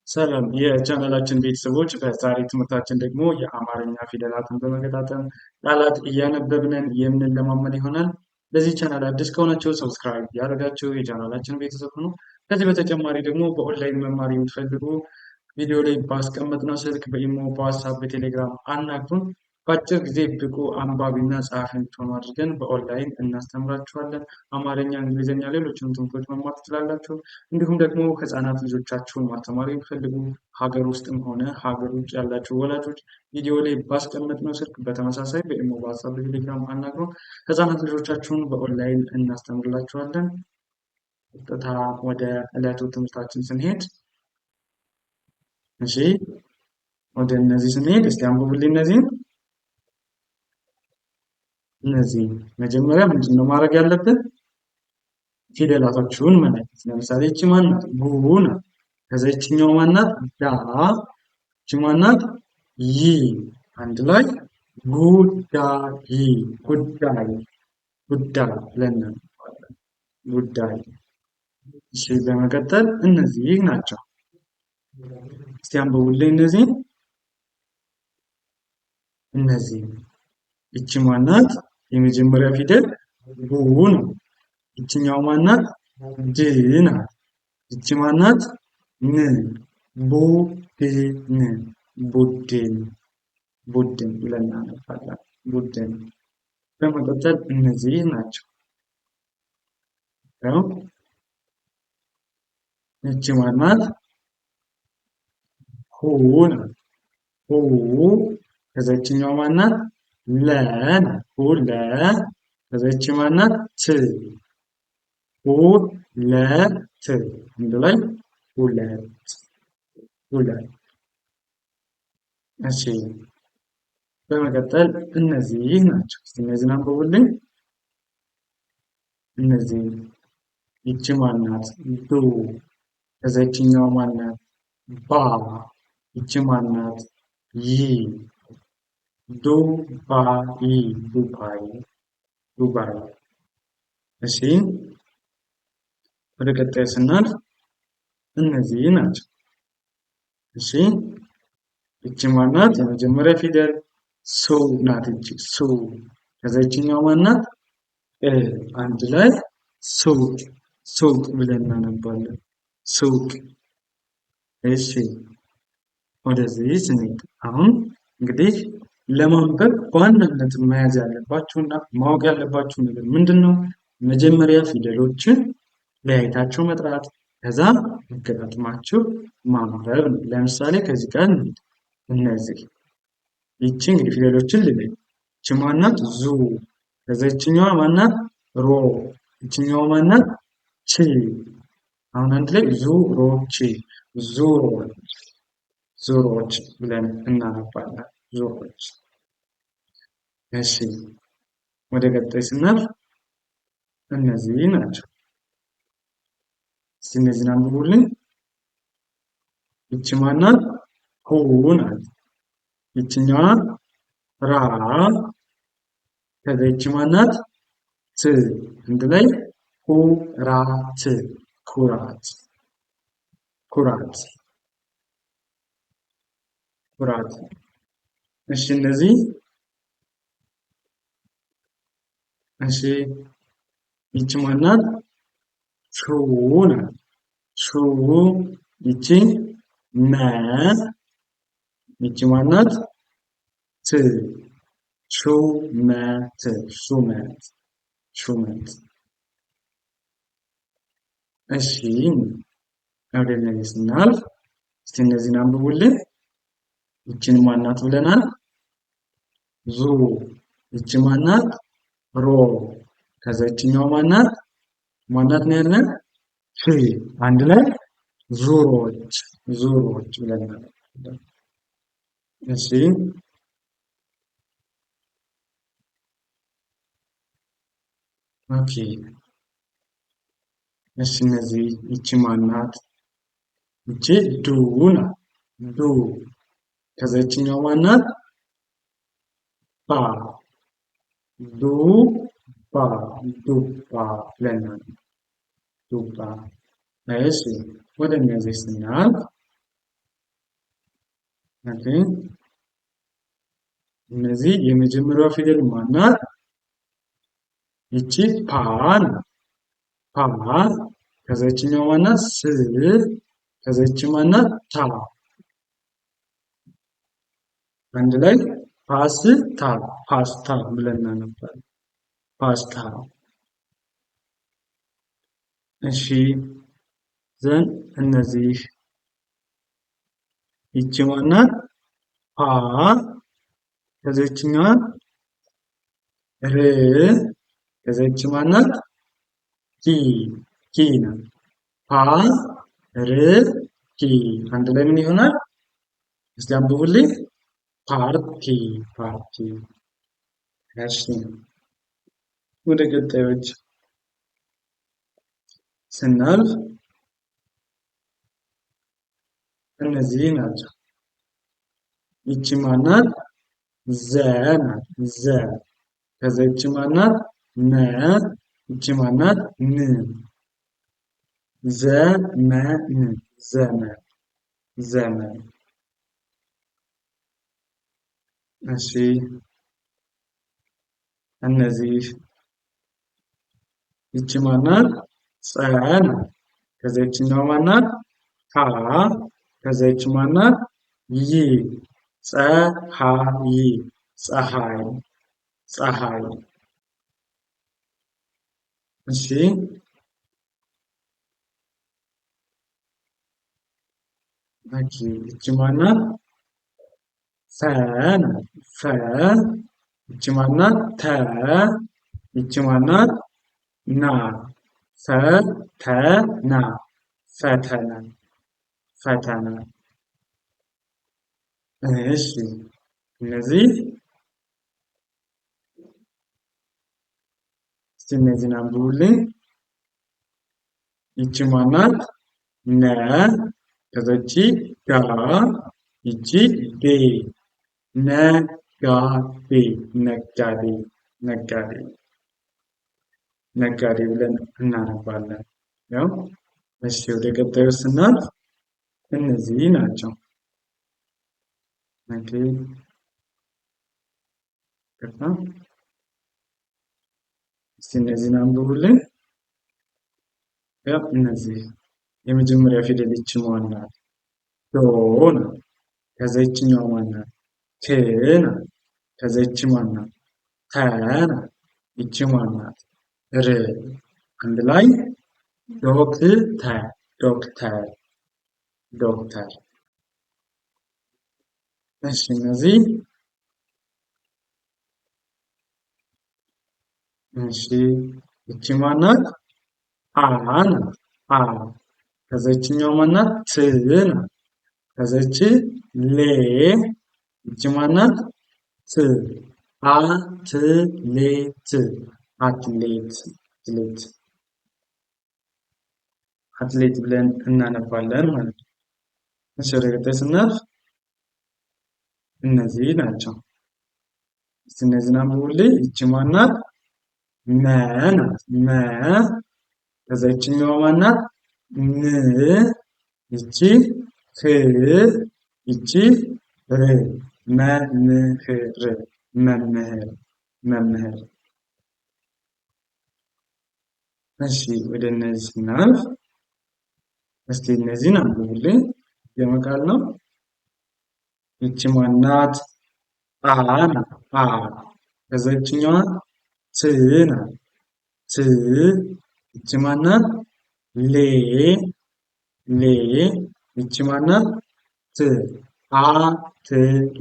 ሰላም የቻናላችን ቤተሰቦች፣ በዛሬ ትምህርታችን ደግሞ የአማርኛ ፊደላትን በመገጣጠም ቃላት እያነበብንን የምንለማመድ ይሆናል። ለዚህ ቻናል አዲስ ከሆናችሁ subscribe ያደረጋችሁ የቻናላችን ቤተሰብ ሁኑ። ከዚህ በተጨማሪ ደግሞ በኦንላይን መማር የምትፈልጉ ቪዲዮ ላይ ባስቀመጥነው ስልክ በኢሞ፣ በዋትሳፕ፣ በቴሌግራም አናግሩን። በአጭር ጊዜ ብቁ አንባቢና ጸሐፊ እንድትሆኑ አድርገን በኦንላይን እናስተምራችኋለን። አማርኛ፣ እንግሊዝኛ፣ ሌሎችንም ትምህርቶች መማር ትችላላችሁ። እንዲሁም ደግሞ ህፃናት ልጆቻችሁን ማስተማር የሚፈልጉ ሀገር ውስጥም ሆነ ሀገር ውጭ ያላችሁ ወላጆች ቪዲዮ ላይ ባስቀመጥነው ስልክ በተመሳሳይ በኢሞ፣ በዋትሳፕ፣ በቴሌግራም አናግሩን። ህፃናት ልጆቻችሁን በኦንላይን እናስተምርላችኋለን። ቀጥታ ወደ ዕለቱ ትምህርታችን ስንሄድ፣ እሺ፣ ወደ እነዚህ ስንሄድ እስቲ አንብቡልኝ እነዚህን። እነዚህ መጀመሪያ ምንድን ነው ማድረግ ያለብን? ፊደላቶቹን መለየት። ለምሳሌ እቺ ማናት? ጉ ናት። ከዛ ይችኛው ማናት? ዳ። እቺ ማናት? ይ። አንድ ላይ ጉዳይ፣ ጉዳይ፣ ጉዳይ ብለን እናነባለን። ጉዳይ። እሺ፣ በመቀጠል እነዚህ ናቸው። እስቲ አንብቡልኝ እነዚህን። እነዚህ እቺ ማናት? የመጀመሪያ ፊደል ጉ ነው። ይችኛው ማናት? ድ ናት። ይቺ ማናት? ን። ቡድን፣ ቡድን፣ ቡድን ብለን እናነባለን። ቡድን። በመቀጠል እነዚህ ናቸው። ያው ይቺ ማናት? ሁ ናት። ሁ። ከዛ ይችኛው ማናት? ለ ናት። ሁ ለ። ከዛ ይቺ ማናት? ት። ሁ ለት። አንድ ላይ ሁለት፣ ሁለት። እሺ፣ በመቀጠል እነዚህ ናቸው። እስቲ እነዚህን አንብቡልኝ። እነዚህ ይቺ ማናት? ዱ። ከዛ ይችኛዋ ማናት? ባ። ይቺ ማናት? ይ። ዱባይ፣ ዱባይ፣ ዱባይ። እሺ፣ ወደ ቀጣይ ስናልፍ እነዚህ ናቸው። እሺ፣ ይቺ ማናት? የመጀመሪያ ፊደል ሱ ናት። ይቺ ሱ። ከዛ ይችኛው ማናት? እ። አንድ ላይ ሱቅ፣ ሱቅ ብለን እናነባለን። ሱቅ። እሺ፣ ወደዚህ ስንሄድ አሁን እንግዲህ ለማንበብ በዋናነት መያዝ ያለባችሁ እና ማወቅ ያለባችሁ ነገር ምንድን ነው? መጀመሪያ ፊደሎችን ለያይታችሁ መጥራት፣ ከዛ አገጣጥማችሁ ማንበብ ነው። ለምሳሌ ከዚህ ጋር እንሂድ። እነዚህ ይቺ እንግዲህ ፊደሎችን ልለይ። ይቺ ማናት? ዙ። ከዛ ይችኛዋ ማናት? ሮ። ይችኛዋ ማናት? ቺ። አሁን አንድ ላይ ዙሮች፣ ዙሮች፣ ዙሮች ብለን እናነባለን። ዙሮች። እሺ፣ ወደ ቀጣይ ስናልፍ እነዚህ ናቸው። እስቲ እነዚህን አንብቡልኝ። ይቺ ማናት? ሁ ናት። ይችኛዋ ራ። ከዛ ይቺ ማናት? ት። አንድ ላይ ኩራት፣ ኩራት፣ ኩራት፣ ኩራት። እሺ፣ እነዚህ እሺ፣ ይቺ ማናት? ሹ ናት። ሹ። ይቺ መ። ይቺ ማናት? ት። ሹመት፣ ሹመት፣ ሹመት። እሺ፣ ወደ እነዚህ ስናልፍ እስቲ እነዚህን አንብቡልኝ። ይችን ማናት ብለናል? ዙ። ይቺ ማናት? ሮ። ከዛ ይችኛው ማናት? ማናት ነው ያለን? ች። አንድ ላይ ዙሮች፣ ዙሮች ብለን እናነባለን። እሺ፣ okay። እሺ፣ እነዚህ ይቺ ማናት? ይቺ ዱ ናት። ዱ። ከዛ ይችኛው ማናት? ባ። ዱ ባ፣ ዱባ ብለን ዱባ። እሺ፣ ወደ እነዚህ ስናልፍ Okay፣ እነዚህ የመጀመሪያዋ ፊደል ማናት? ይቺ ፓ ናት። ፓ። ከዛ ይችኛዋ ማናት? ስ። ከዛ ይቺ ማናት? ታ። አንድ ላይ ፓስታ፣ ፓስታ ብለን እናነባለን። ፓስታ። እሺ፣ then እነዚህ ይቺ ማናት? ፓ። ከዛ ይችኛዋ ር። ከዛ ይቺ ማናት? ኪ፣ ኪ ናት። ፓ ር ኪ አንድ ላይ ምን ይሆናል? እስቲ አንብቡልኝ። ፓርቲ፣ ፓርቲ። እሺ፣ ወደ ቀጣዮች ስናልፍ እነዚህ ናቸው። ይቺ ማናት? ዘ ናት። ዘ። ከዛ ይቺ ማናት? መ። ይቺ ማናት? ን። ዘመን፣ ዘመን፣ ዘመን። እሺ፣ እነዚህ ይቺ ማናት? ፀ ናት። ከዛ ይችኛዋ ማናት? ሀ። ከዛ ይቺ ማናት? ይ። ፀሐይ፣ ፀሐይ፣ ፀሐይ። እሺ፣ okay፣ ይቺ ማናት? ፈ ናት። ፈ። ይቺ ማናት? ተ። ይቺ ማናት? ና። ፈ ተ ና፣ ፈተና፣ ፈተና። እሺ፣ እነዚህ እስቲ እነዚህን አንብቡልኝ። ይቺ ማናት? ነ። ከዛ ይቺ ጋ። ይቺ ቤ። ነጋዴ፣ ነጋዴ፣ ነጋዴ፣ ነጋዴ ብለን እናነባለን። ያው እሺ፣ ወደ ቀጣዩ ስናልፍ እነዚህ ናቸው። Okay፣ ይቅርታ። እስቲ እነዚህን አንብቡልኝ። ያው እነዚህ የመጀመሪያ ፊደል ይቺ ማናት? ዶ ናት። ከዛ ይችኛዋ ማናት? ክ ናት። ከዛ ይቺ ማናት? ተ ናት። ይቺ ማናት? ር። አንድ ላይ ዶክተር፣ ዶክተር፣ ዶክተር። እሺ፣ እነዚህ እሺ፣ ይቺ ማናት? አ ናት። አ። ከዛ ይችኛዋ ማናት? ት ናት። ከዛ ይቺ ሌ። ይቺ ማናት? ት። አትሌት፣ አትሌት፣ አትሌት፣ አትሌት ብለን እናነባለን ማለት ነው። እሺ፣ ወደ ቀጣይ ስናልፍ እነዚህ ናቸው። እስቲ እነዚህን አንብቡልኝ። ይቺ ማናት? መ ናት። መ። ከዛ ይችኛዋ ማናት? ን። ይቺ ህ። ይቺ ር። መምህር፣ መምህር፣ መምህር። እሺ፣ ወደ እነዚህ ስናልፍ እስቲ እነዚህን አንብቡልኝ። የመቃል ነው። ይቺ ማናት? አ ናት። አ። ከዛ ይችኛዋ ት ናት። ት። ይቺ ማናት? ሌ፣ ሌ። ይቺ ማናት? ት። አትሌት፣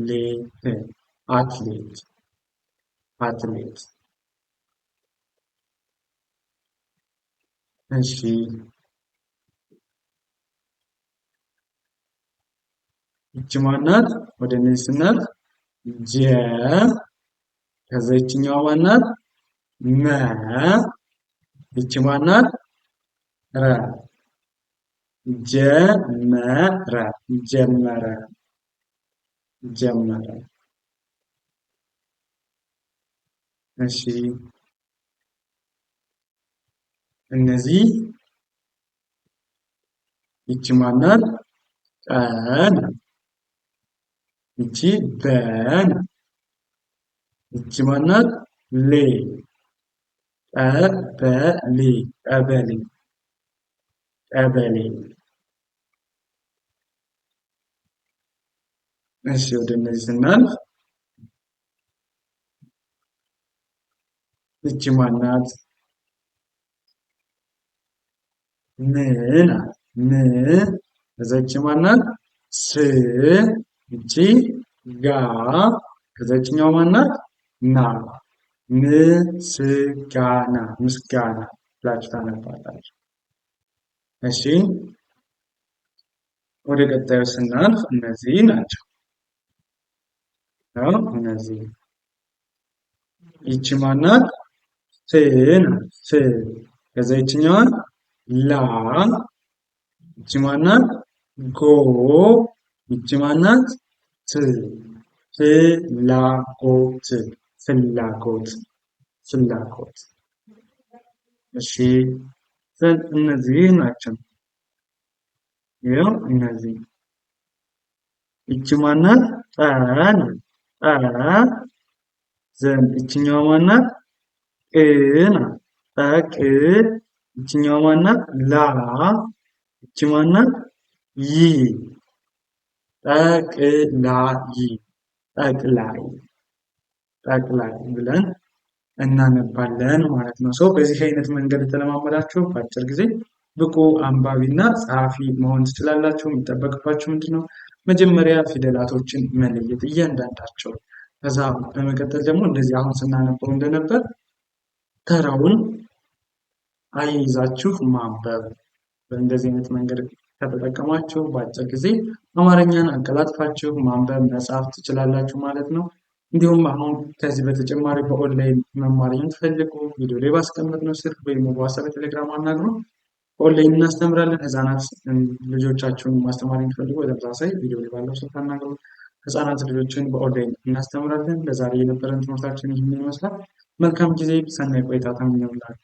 አትሌት፣ አትሌት። እሺ፣ ይቺ ማናት? ወደ እነዚህ ስናልፍ ጀ። ከዛ ይችኛዋ ማናት? መ። ይቺ ማናት? ረ። ጀመረ፣ ጀመረ፣ ጀመረ። እሺ፣ እነዚህ ይቺ ማናት? ቀ ናት። ይቺ በ ናት። ይቺ ማናት? ሌ። ቀበሌ ቀበሌ ቀበሌ። እሺ ወደ እነዚህ ስናልፍ ይቺ ማናት? ም ናት። ም። ከዛ ይቺ ማናት? ስ። ይቺ ጋ። ከዛ ይቺኛው ማናት? ና። ምስጋና ምስጋና ብላችሁ ታነባላችሁ። እሺ ወደ ቀጣዩ ስናልፍ እነዚህ ናቸው። እነዚህ ይቺ ማናት? ፍ ናት። ፍ። ከዛ ይችኛዋን ላ። ይቺ ማናት? ጎ። ይቺ ማናት? ት። ፍላጎት ፍላጎት ፍላጎት። እሺ እነዚህ ናቸው። ይኸው እነዚህ። ይቺ ማናት? ጠ ናት። ጠ። ዘን ይችኛዋ ማናት? ቅ ናት። ጠቅ። ይችኛዋ ማናት? ላ። ይቺ ማናት? ይ። ጠቅላይ ጠቅላይ ጠቅላይ ብለን እናነባለን ማለት ነው። ሰው በዚህ አይነት መንገድ የተለማመዳችሁ በአጭር ጊዜ ብቁ አንባቢና ጸሐፊ መሆን ትችላላችሁ። የሚጠበቅባችሁ ምንድን ነው? መጀመሪያ ፊደላቶችን መለየት እያንዳንዳቸው። ከዛ በመቀጠል ደግሞ እንደዚህ አሁን ስናነበው እንደነበር ተራውን አያይዛችሁ ማንበብ። በእንደዚህ አይነት መንገድ ከተጠቀማችሁ በአጭር ጊዜ አማርኛን አቀላጥፋችሁ ማንበብ መጻፍ ትችላላችሁ ማለት ነው። እንዲሁም አሁን ከዚህ በተጨማሪ በኦንላይን መማር የምትፈልጉ ቪዲዮ ላይ ባስቀመጥነው ስልክ ወይም በዋትስአፕ፣ በቴሌግራም አናግሩ። ኦንላይን እናስተምራለን። ህፃናት ልጆቻችሁን ማስተማር የሚፈልጉ በተመሳሳይ ቪዲዮ ላይ ባለው ስልክ አናግሩ። ህፃናት ልጆችን በኦንላይን እናስተምራለን። ለዛሬ የነበረን ትምህርታችን ይህንን ይመስላል። መልካም ጊዜ፣ ሰናይ ቆይታ ተመኘሁላችሁ።